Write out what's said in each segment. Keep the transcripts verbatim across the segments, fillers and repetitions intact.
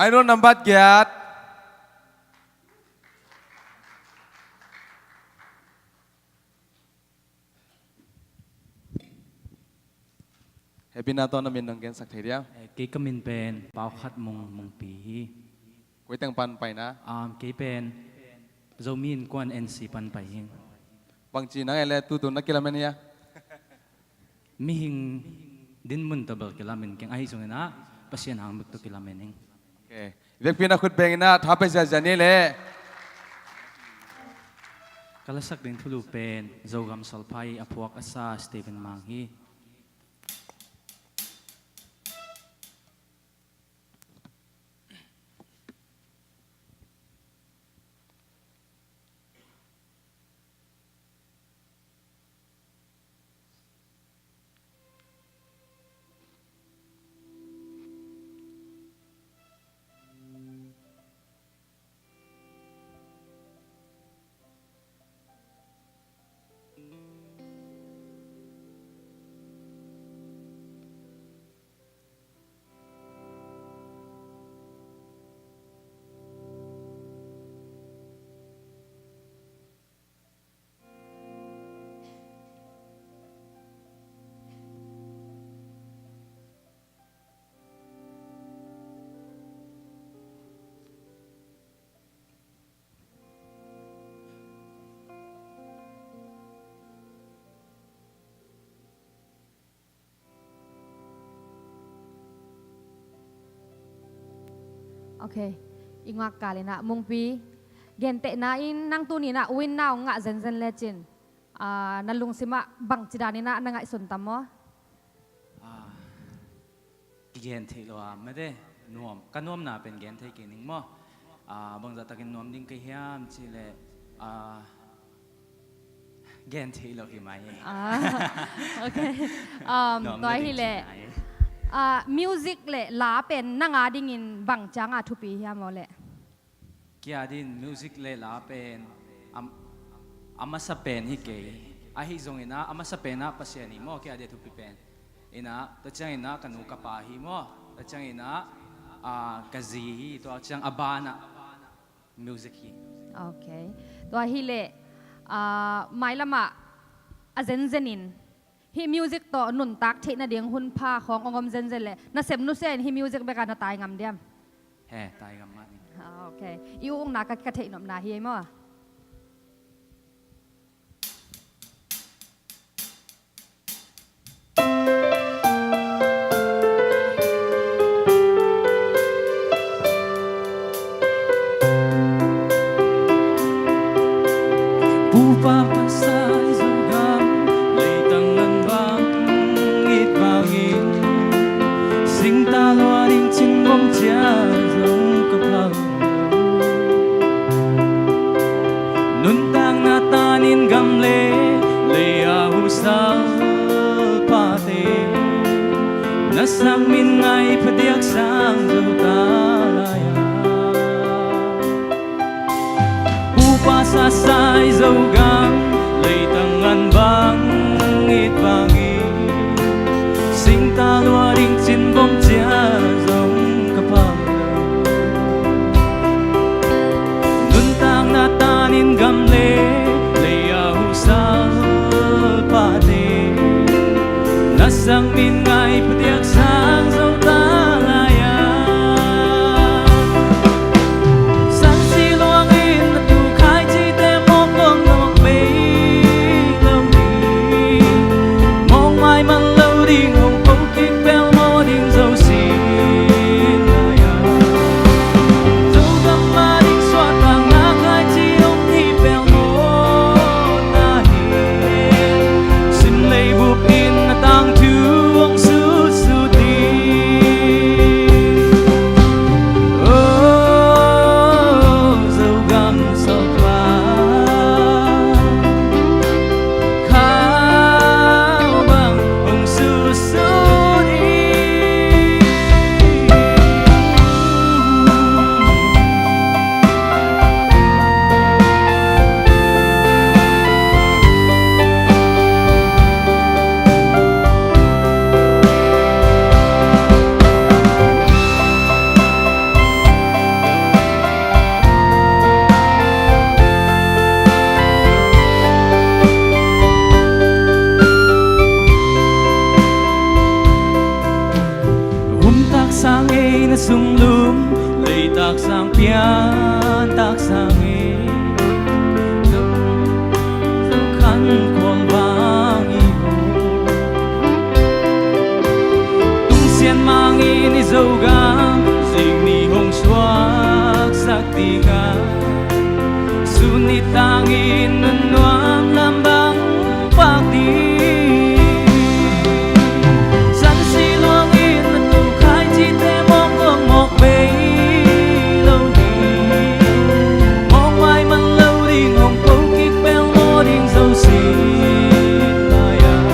Idol nambat giat. Happy na tawh na min nong gensak thei diam? Eh, kei ka min pen Pau Khat Mung, Mungpi hi. Koi teng pan pai na? Um, kei pen Zomi Innkuan N C pan pai hi. Bangci nang e le tutu na kilamen hia? Mihing dinmun tawh bel kilamen keng, ahi zongin ah Pasian hang bek tawh kilamen ing. Ok. Vekpi na khut beng in ah tha pia ziazia ni le. Ka lasak ding thulu pen Zogam Salphai a phuak a sa Stephen Mang hi. Ok. I ngak kal in ah Mungpi, gentehna in nang tuni in ah win na hong ngah zenzen lecin, ah, na lungsim ah bangci dan in ah na ngaihsun tam maw? Ah, kigen theih lo a mate, nuam, ka nuamna pen gen thei kei ning maw? Ah, bangzah takin nuam ding ka hiam cih leh, ah, gen thei lo hi mai. Ah, ok. Um, nuam tua na hi ding leh, ci mai. Ah, music le la pen nang a dingin bang ciang a thupi hiam aw leh? Kei a dingin music le la pen a, a masa pen hi kei. Ahi zongin ah a masa pen ah Pasian hi maw, kei a dingin thupi pen. In ah, tua ciangin ah ka nu ka pa hi maw. Tua ciangin ah, ah, ka zi hi, tua ciang a ban ah music hi. Ok. Tua hi leh, ah, mailam ah a zenzen in hih music tawh nuntak theih nading hun pha khawng hong om zenzen leh, nasep nusia in hih music bek ah na tai ngam diam? He, tai ngam mah ning. Ah, ok. I ukna ka, ka theih nopna hi ei maw? Pupa pasal Zogam, leitang nan bang it bangin, singta lua ding cin bom cia zong ka phal lo. Nuntakna tanin gam le lei a husal pate, na sang min ngai phadiak sang zo ta lai a. Pupa sasai Zogam, lei Sunglum leitak sang piantak sang i, khan khual vang i ho. Tungsian mangin i Zogam zing ni hong suaksak dingah, sun i tangin nunnuam lam bang pak ding. Sansi luangin na tukhai cite mawk luang mawk bei lo ding. Mawk mai man lo ding hong ko kik pel maw ding Zosin lai-ah.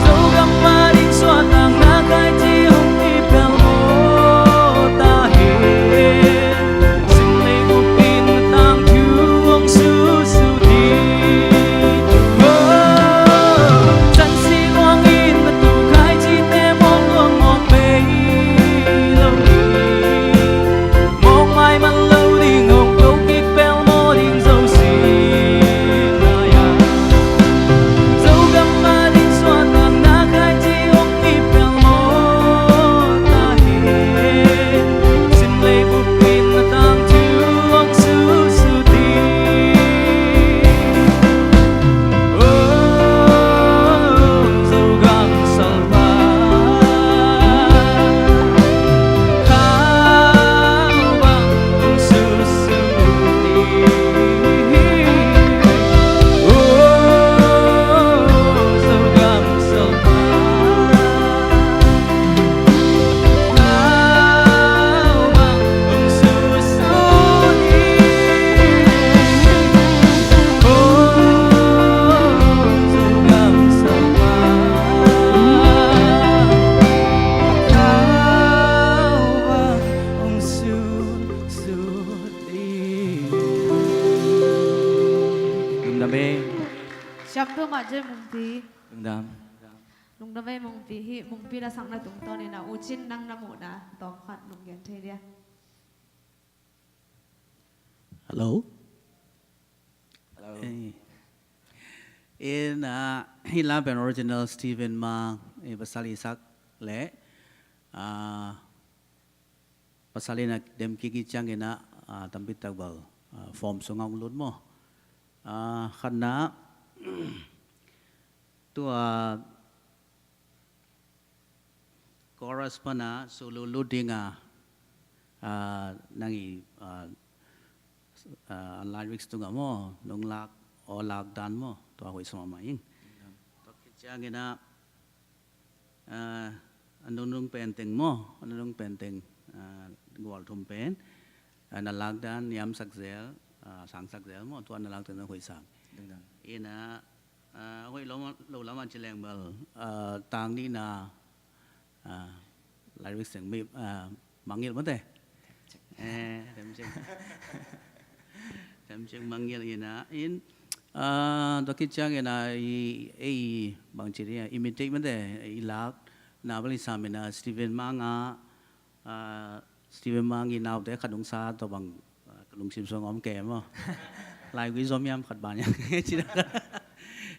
Zogam mah ding suahtakna khaici hong hi pel maw ta hen. Sim lei bup in na tangthu hong susu ding. Oh, sansi luangin na tukhai cite mawk luang mawk bei lo ding. Mawk mai man lo ding hong ko kik pel maw ding Zosin lai-ah. Zogam mah ding suahtakna khaici hong hi pel maw ta hen. Sim lei bup in na tangthu hong susu ding. Oh, Zogam salpa. Lungdam e. Siangtho mah J. Mungpi. Lungdam. Lungdam e Mungpi. Hih Mungpi na sakna tungtawnin ah U Cin nang na muhna tawm khat nong gen thei dia? Hello. Hello. Eh. In, ah, hih lam pen original Stephen Mang, eh, pasal i sak leh, ah, pasal in a dem kik i ciangin ah, ah, tampi tak bel, ah, form sungah hong lut maw. Ah, khatna, tua chorus pan a solo lut ding a, ah, nang i, ah, ah, lyrics tungah maw, nong lak, aw lak dan maw, tua hoih sa mahmah ing. Tua khit ciangin ah, ah, a nunung pen teng maw, a nunung pen teng, ah, gual thum pen, ah, na lak dan niamsak zel, ah, sangsak zel maw, tua na lak dan hoih sa. Dangdang. In ah, ah, hoih lo, lo lam a ci leng bel, ah, tang nihna, ah, lyrics teng mi, ah, mangngilh mate. Eh, remcing. Remcing mangngilh in ah, in, ah, tua khit ciangin ah, i, ei, bangci ding, imitate mate, i lak, na bel i sam in ah, Stephen Mang a, ah, Stephen Mang i naute khat hong sa tua bang, ah, ka lungsim sung om kei maw. Lai gui zom hiam khat ban hiam. Ci dah.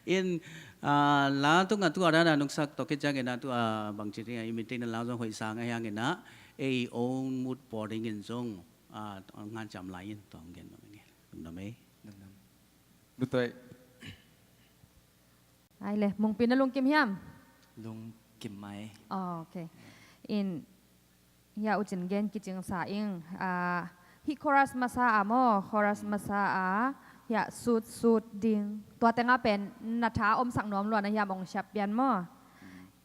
In, ah, la tungah tua dan a nong sak tua khit ciangin ah tua bangci ding a imitate na la zong hoih sa ngai hangin ah, ei own mood pawl dingin zong, ah, ngan cam lai in tua hong gen nuam ing. Lungdam e. Lungdam. Lutoi. Ai le, Mungpi na lungkim hiam? Lungkim mai. Oh, ok. In, hia U Cin gen kicing sa ing. Ah, hih chorus masa a maw, chorus masa a, hia sut sut ding. Tua tengah pen na tha omsak nuam lua na hiam ong siap pian maw.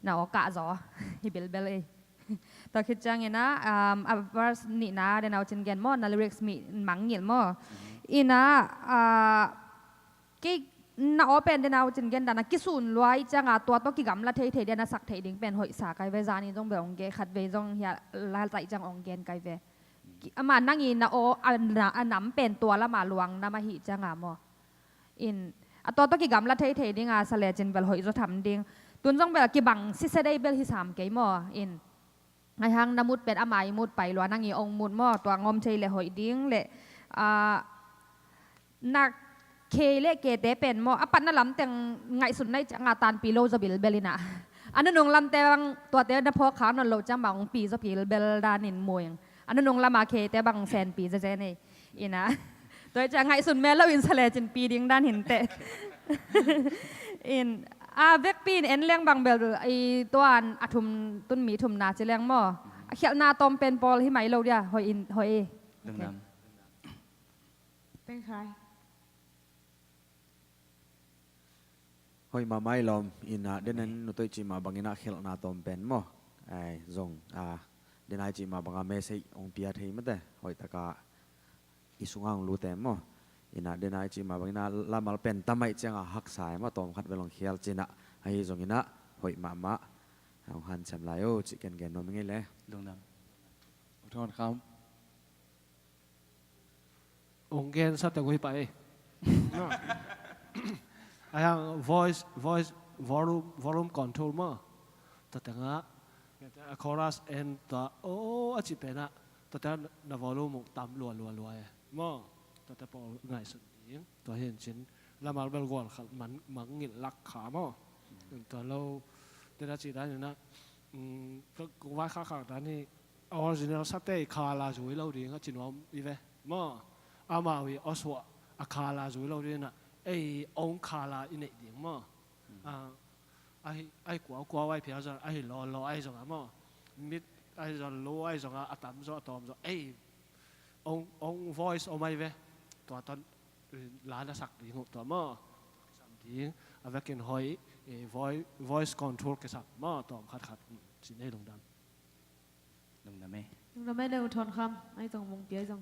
Na aw kah zaw. Hi bilbel ei. Tua khit ciangin ah, um, a verse nihna den a U Cin gen maw, na lyrics mi mangngilh maw. In ah, ah, kei na aw pen den a U Cin gen dan a kisun lua i ciang a tua tawh kigamla theithei dia na sak theih ding pen hoih sa kai ve, zan in zong bel ong gen khat vei zong hia la taih ciang ong gen kai ve. Ki-, ama nang i na aw a na-, a nam pen tua lam a luang nam ahih ciang a maw. In, a tua tawh kigamla theithei ding a sa lecin bel hoih zaw tham ding. Tun zong bel kibang sise dei bel hi sam kei maw. In, ngai hang na mood pen ama i mood pai lua, nang i ong mood maw, tua ngawm thei le hoih ding le, ah, na kei le keite pen maw, a patna lam teng ngaihsut na i ciang a tanpi lo zaw bilbel in ah. A nunung lamte bang tuate na phawk khak nawn loh ciang bang hong pi zaw pilbel danin mu ing. A nunung lama khete bang senpi zezen ei. Ina. Tua hi ciang ngaihsun mel lo in sa lecin pi ding dan hinteh. In, a vekpi in en leng bang bel i tuan a thum tun mi thumna ci leng maw. A khialhna tawm pen pawl hi mai lo dia, hoih in, hoih i. Lungdam. Teng khai. Hoih mahmah i lawm, ina, denin nutoih cih mah bangin a khialhna tawm pen maw. Ai, zong, a, dena i cih mah banga message hong pia thei mate, hoih taka i sunga hong lute maw. Ina, dena i cih mah bangina lamal pen tamaih cianga haksa e maw, tawm khat vel hong khial cina, ahi zongina, hoih mahmah, hong hanciam lai o, cih ken gen nuam ing ei le. Lungdam. U Thawn Kham. Hong gensa teng uh hi pah ei. Ai hang voice, voice, volume, volume control maw. Tua tengah, a chorus en tua, oh, a cih penah, tua tengah na volume uh tam lua, lua, lua e. Maw, tua te pawl ngaihsun ding, tua hi in cin, lamal bel gual khat man, mangngilh lak kha maw. Tua lo, tena cih dan inah, mm, ka, ka vai khak khak dan hi, a original sate i khala zui lo ding a ci nuam i ve maw. Amau i awsuah a khala zui lo ding a, ei own khala i neih ding maw. A, ahi, ahi kuau kuau ahi phial zong, ahi law law ahi zong a maw. Mit ahi zong, lo ahi zong a, a tam zaw, a tawm zaw, ei own, own voice om ahi ve. Tua ton, eh, la na sak ding uh tua maw. Kisam ding, a vekin hoih, eh, voi-, voice control kisam maw, tawm khat khat, mm, ci nei lungdam. Lungdam e. Lungdam e le U Thawn Kham, ai zong mong pia ai zong.